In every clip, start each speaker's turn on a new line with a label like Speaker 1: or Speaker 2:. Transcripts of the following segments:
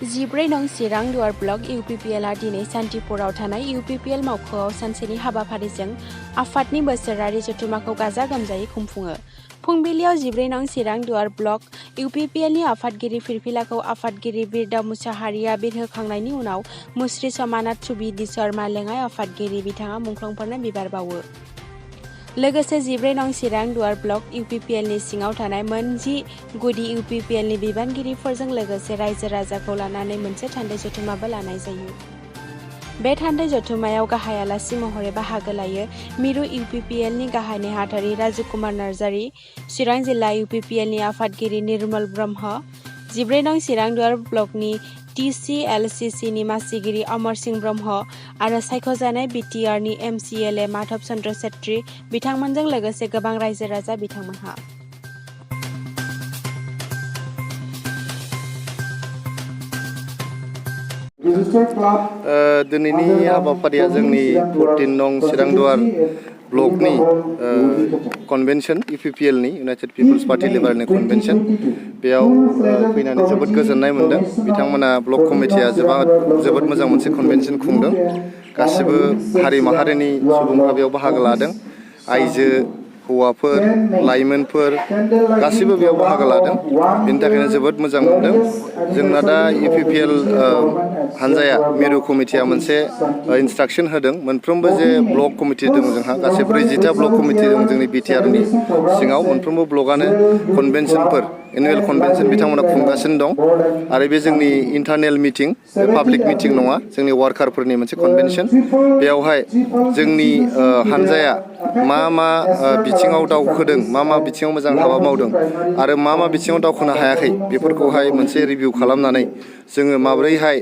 Speaker 1: 14 नं चिरां दुवार ब्लक इउपिपिएलआ दिनै सान्तिपुराव थानाय इउपिपिएल मावख'आव सानसेनि हाबाफारिजों आफादनि बोसोरारि जथुम्माखौ गाजा गोमजायै खुंफुङो। फुंबिलियाव 14 नं चिरां दुवार ब्लक इउपिपिएलनि आफादगिरि फिरफिलाखौ आफादगिरि बिरदाव मुसाहारिया बिरहोखांनायनि उनाव मुस्रि समानाथ सुबिदिसर मालेङाइ आफादगिरि बिथाङा मुंख्लंफोरनो बिबार बावो। लोगोसे 14 नं चिरां दुवार ब्लक इउपिपिएलनि सिङाव थानाय मोन 10 गुदि इउपिपिएलनि बिबानगिरिफोरजों लोगोसे रायजो राजाखौ लानानै मोनसे थान्दै जथुम्माबो लानाय जायो। बे थान्दै जथुम्मायाव गाहाय आलासि महरै बाहागो लायो मिरु इउपिपिएलनि गाहाय नेहाथारि राजकुमार नार्जारि, चिरां जिल्ला इउपिपिएलनि आफादगिरि निर्मल ब्रह्म, 14 नं चिरां दुवार ब्लकनि TCLCCनि मासिगिरि अमर सिंह ब्रह्म आरो सायख'जानाय बिटिआरनि MCLA माधव चन्द्र छेत्री बिथांमोनजों लोगोसे गोबां रायजो राजा बिथांमोनहा।
Speaker 2: दिनैनि हाबाफारिया जोंनि 14 नं चिरां दुवार ब्लकनि कन्वेन्शन इउपिपिएलनि इउनाइटेड पिपल्स पार्टी लिबारनि कन्वेन्शन बेयाव फैनानै जोबोद गोजोननाय मोनदों। बिथांमोना ब्लक कमिटिया जोबोद मोजां मोनसे कन्वेन्शन खुंदों। गासिबो हारि माहारिनि सुबुंफोरा बेयाव बाहागो लादों। आइजो, हौवाफोर, लाइमोनफोर गासिबो बेयाव बाहागो लादों। बेनि थाखायनो जोबोद मोजां मोनदों। जोंना दा इउपिपिएल हानजाया मिरु कमिटिया मोनसे इन्सट्राक्शन होदों मोनफ्रोमबो जे ब्लक कमिटि दङ जोंहा गासै 40टा ब्लक कमिटि दं जोंनि बिटिआरनि सिङाव मोनफ्रोमबो ब्लकआनो कन्वेन्शनफोर एनुवेल कन्वेन्शन बिथांमोना खुंगासिनो दं आरो बे जोंनि इन्टारनेल मिटिं बे पाब्लिक मिटिं नङा जोंनि वार्कारफोरनि मोनसे कन्वेन्शन बेयावहाय जोंनि हानजाया मा बिथिङाव दावखोदों मा बिथिङाव मोजां हाबा मावदों आरो मा बिथिङाव दावखोनो हायाखै बेफोरखौहाय मोनसे रिभिउ खालामनानै जोङो माब्रैहाय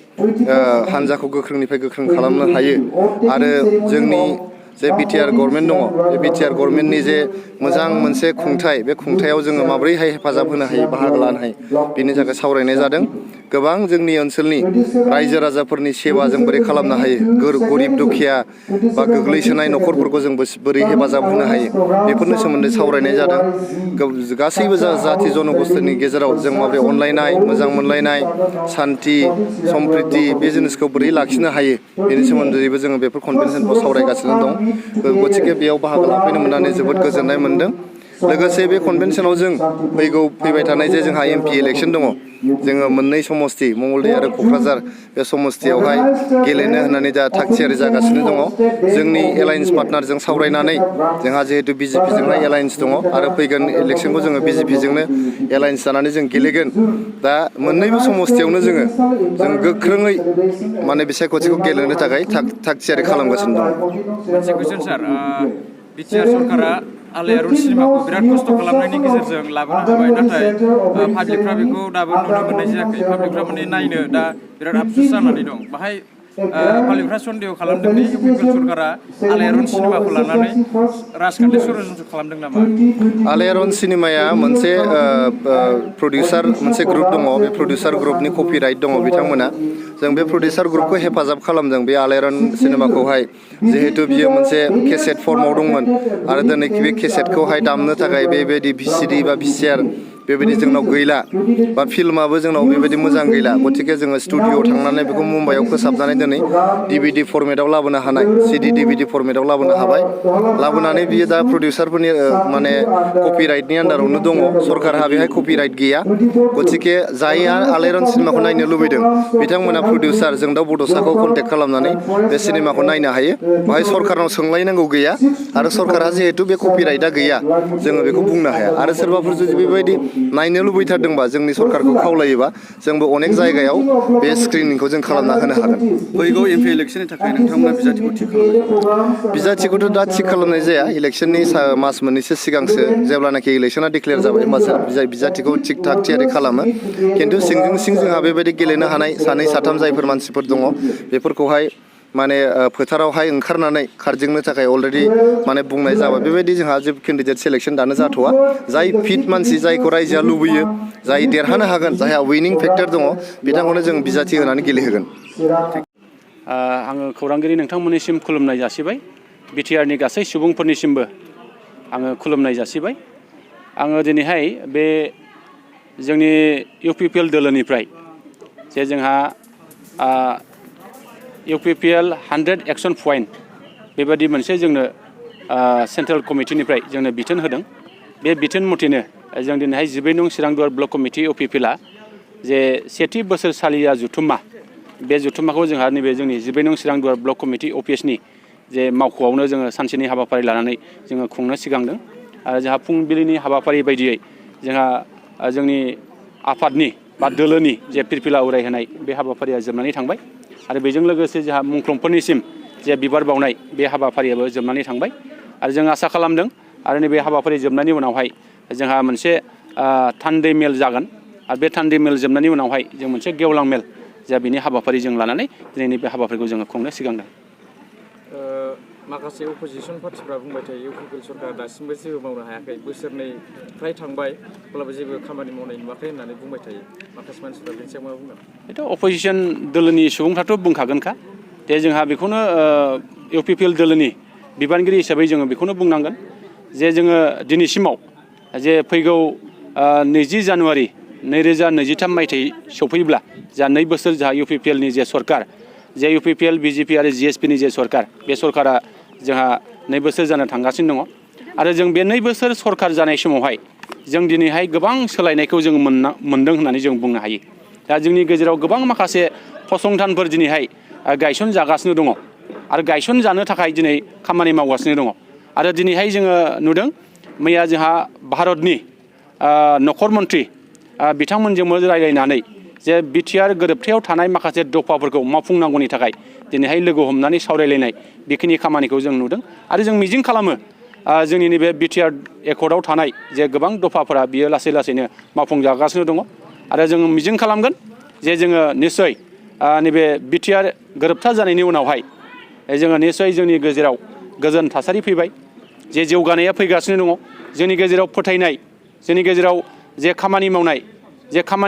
Speaker 2: हानजाखौ गोख्रोंनिफ्राय गोख्रों खालामनो हायो आरो जोंनि जे बिटिआर गभर्नमेन्ट दङ बे बिटिआर गभर्नमेन्टनि जे मोजां मोनसे खुंथाय बे खुंथायाव जोङो माब्रैहाय हेफाजाब होनो हायो बाहागो लानो हायो बेनि थाखाय सावरायनाय जादों। गोबां जोंनि ओनसोलनि रायजो राजाफोरनि सेवा जों बोरै खालामनो हायो गरिब दुखिया बा गोग्लैसोनाय न'खरफोरखौ जों बोरै हेफाजाब होनो हायो बेफोरनि सोमोन्दै सावरायनाय जादों। गासैबो जाथि जनगोष्ठीनि गेजेराव जों माबोरै अनलायनाय मोजां मोनलायनाय सान्थि सम्प्रिति बे जिनिसखौ बोरै लाखिनो हायो बेनि सोमोन्दैबो जोङो बेफोर कन्वेन्शनखौ सावरायगासिनो दं। गतिके बेयाव बाहागो लाफैनो मोननानै जोबोद गोजोननाय मोनदों। लोगोसे बे कन्वेन्शनाव जों फैबाय थानाय जे जोंहा MP इलेक्शन दङ जोङो मोननै समस्ति मंगलदै आरो क'क्राझार बे समस्तियावहाय गेलेनो होननानै दा थागथियारि जागासिनो दङ। जोंनि एलायन्स पार्टनारजों सावरायनानै जोंहा जिहेतु बिजेपिजोंहाय एलायन्स दङ आरो फैगोन इलेक्शनखौ जोङो बिजेपिजोंनो एलायन्स जानानै जों गेलेगोन। दा मोननैबो समस्तियावनो जों गोख्रोङै माने बिसायख'थिखौ गेलेनो थाखाय थागथियारि खालामगासिनो दं।
Speaker 3: मोनसे कुइसन सार बिटिआर सरकारा आलायारन सिनेमाखौ बिराद खस्थ' खालामनायनि गेजेरजों लाबोनो हाबाय नाथाय पाब्लिकफ्रा बेखौ दाबो नुनो मोननाय जायाखै। पाब्लिकफ्रा माने नायनो दा बिराद आफसुस जानानै दं। बाहाय पाब्लिकफ्रा सन्देह खालामदों दि इउपिपिएल सरकारा आलायारन सिनेमाखौ लानानै राजखान्थि षड्यन्त्र खालामदों नामा?
Speaker 2: आलायारन सिनेमाया मोनसे प्रडिउसार मोनसे ग्रुप दङ बे प्रडिउसार ग्रुपनि कपिराइट दङ बिथांमोना जों बे प्रडिउसार ग्रुपखौ हेफाजाब खालामदों बे आलायारन सिनेमाखौहाय जिहेतु बियो मोनसे केसेट फर्माव दंमोन आरो दिनै बे केसेटखौहाय दामनो थाखाय बेबायदि VCD बा VCR बेबायदि जोंनाव गैला बा फिल्माबो जोंनाव बेबायदि मोजां गैला। गतिके जोङो स्टुडिअ'आव थांनानै बेखौ मुम्बाइआव फोसाबनानै दिनै DVD फर्मेटाव लाबोनो हानाय CD DVD फर्मेटाव लाबोनो हाबाय। लाबोनानै बियो दा प्रडिउसारफोरनि माने कपिराइटनि आन्दारावनो दङ। सरकारहा बेहाय कपिराइट गैया। गतिके जायहा आलायारन सिनेमाखौ नायनो लुबैदों बिथांमोना प्रडिउसार जोंदाव बड'साखौ कन्टेक्ट खालामनानै बे सिनेमाखौ नायनो हायो। बेहाय सरकारनाव सोंलायनांगौ गैया आरो सरकारहा जिहेतु बे कपिराइटआ गैया जोङो बेखौ बुंनो हाया। आरो सोरबाफोर जुदि बेबायदि नायनो लुबैथारदोंबा जोंनि सरकारखौ खावलायोबा जोंबो अनेक जायगायाव बे स्क्रिनिंखौ जों खालामना होनो हागोन।
Speaker 4: फैगौ MP इलेक्शननि थाखाय नोंथांमोना बिजाथिखौ थि खालामबाय?
Speaker 2: बिजाथिखौथ' दा थि खालामनाय जाया। इलेक्शननि मास मोननैसो सिगांसो जेब्लानाखि इलेक्शना डिक्लेयार जाबाय होमबासो बिजाथिखौ थिग थाग थियारि खालामो। खिन्थु सिंजों सिं जोंहा बेबायदि गेलेनो हानाय सानै साथाम जायफोर मानसिफोर दङ बेफोरखौहाय माने फोथारावहाय ओंखारनानै खारदिंनो थाखाय अलरेडि माने बुंनाय जाबाय। बेबायदि जोंहा जेबो केन्डिडेट सेलेक्शन दानो जाथ'वा। जाय फिट मानसि जायखौ रायजोआ लुबैयो जाय देरहानो हागोन जायहा उइनिं फेक्टर दङ बिथांखौनो जों बिजाथि होनानै गेलेहोगोन।
Speaker 5: आङो खौरांगिरि नोंथांमोननिसिम खुलुमनाय जासिबाय। बिटिआरनि गासै सुबुंफोरनिसिमबो आङो खुलुमनाय जासिबाय। आङो दिनैहाय बे जोंनि इउपिपिएल दोलोनिफ्राय जे जोंहा UPPL 100 एक्शन पॉइंट बेबादि मोनसे जोंनो सेंट्रेल कमिटिनिफ्राय जोंनो बिथोन होदों। बे बिथोन मथेनो जों दिनैहाय 12 नं चिरांदुवार ब्लक कमिटि UPPLआ जे सेथि बोसोरसालिया जुथुम्मा बे जुथुम्माखौ जोंहा नैबे जोंनि 12 नं चिरांदुवार ब्लक कमिटि अफिसनि जे मावख'आवनो जोङो सानसेनि हाबाफारि लानानै जोङो खुंनो सिगांदों। आरो जोंहा फुंबिलिनि हाबाफारि बायदियै जोंहा जोंनि आफादनि बा दोलोनि जे फिरफिला उरायहोनाय बे हाबाफारिया जोबनानै थांबाय। आरो बेजों लोगोसे जोंहा मुंख्लंफोरनिसिम जे बिबार बावनाय बे हाबाफारियाबो जोबनानै थांबाय। आरो जों आसा खालामदों आरो नैबे हाबाफारि जोबनायनि उनावहाय जोंहा मोनसे थान्दै मेल जागोन। आरो बे थान्दै मेल जोबनायनि उनावहाय जों मोनसे गेवलां मेल जा बिनि हाबाफारि जों लानानै दिनैनि बे हाबाफारिखौ जोङो खुंनो सिगांदों।
Speaker 3: माखासे अपोजिसन पार्टिफ्रा बुंबाय थायो UPPL सरकारा दासिमबो जेबो मावनो हायाखै, बोसोरनै फ्राय थांबाय अब्लाबो जेबो खामानि मावनाय नुवाखै होननानै बुंबाय थायो। माखासे मानसिफ्रा बेनि सायाव मा बुंगोन?
Speaker 5: बेथ' अपोजिसन दोलोनि सुबुंफ्राथ' बुंखागोनखा जे जोंहा बेखौनो UPPL दोलोनि बिबानगिरि हिसाबै जोङो बेखौनो बुंनांगोन जे जोङो दिनैसिमाव जे फैगौ 20 जानुवारि 2023 मायथाइ सफैब्ला जा 2 बोसोर जोंहा UPPLनि जे सरकार जे UPPL BJP आरो GSPनि जे सरकार बे सरकारा जोंहा 2 बोसोर जानो थांगासिनो दङ। आरो जों बे 2 बोसोर सरकार जानाय समावहाय जों दिनैहाय गोबां सोलायनायखौ जों मोनदों होननानै जों बुंनो हायो। दा जोंनि गेजेराव गोबां माखासे फसंथानफोर दिनैहाय गायसनजागासिनो दङ आरो गायसनजानो थाखाय दिनै खामानि मावगासिनो दङ। आरो दिनैहाय जोङो नुदों मैया जोंहा भारतनि नखर मन्त्रि बिथांमोनजोंबो रायज्लायनानै जे बिटिआर गोरोबथायाव थानाय माखासे दफाफोरखौ मावफुंनांगौनि थाखाय दिनैहाय लोगो हमनानै सावरायलायनाय बेखिनि खामानिखौ जों नुदों। आरो जों मिजिं खालामो जोंनि नैबे बिटिआर एकर्डआव थानाय जे गोबां दफाफोरा बियो लासै लासैनो मावफुंजागासिनो दङ। आरो जों मिजिं खालामगोन जे जोङो निस्सय नैबे बिटिआर गोरोबथा जानायनि उनावहाय जोङो निस्सय जोंनि गेजेराव गोजोन थासारि फैबाय, जे जौगानाया फैगासिनो दङ। जोंनि गेजेराव फोथायनाय, जोंनि गेजेराव जे खामानि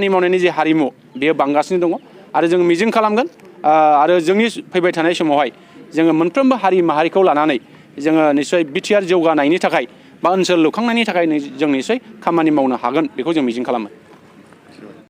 Speaker 5: मावनायनि जे हारिमु बेयो बांगासिनो दङ। आरो जों मिजिं खालामगोन आरो जोंनि फैबाय थानाय समावहाय जोङो मोनफ्रोमबो हारि माहारिखौ लानानै जोङो निस्सय बिटिआर जौगानायनि थाखाय बा ओनसोल लुखांनायनि थाखाय जों निस्सय खामानि मावनो हागोन बेखौ जों मिजिं खालामो।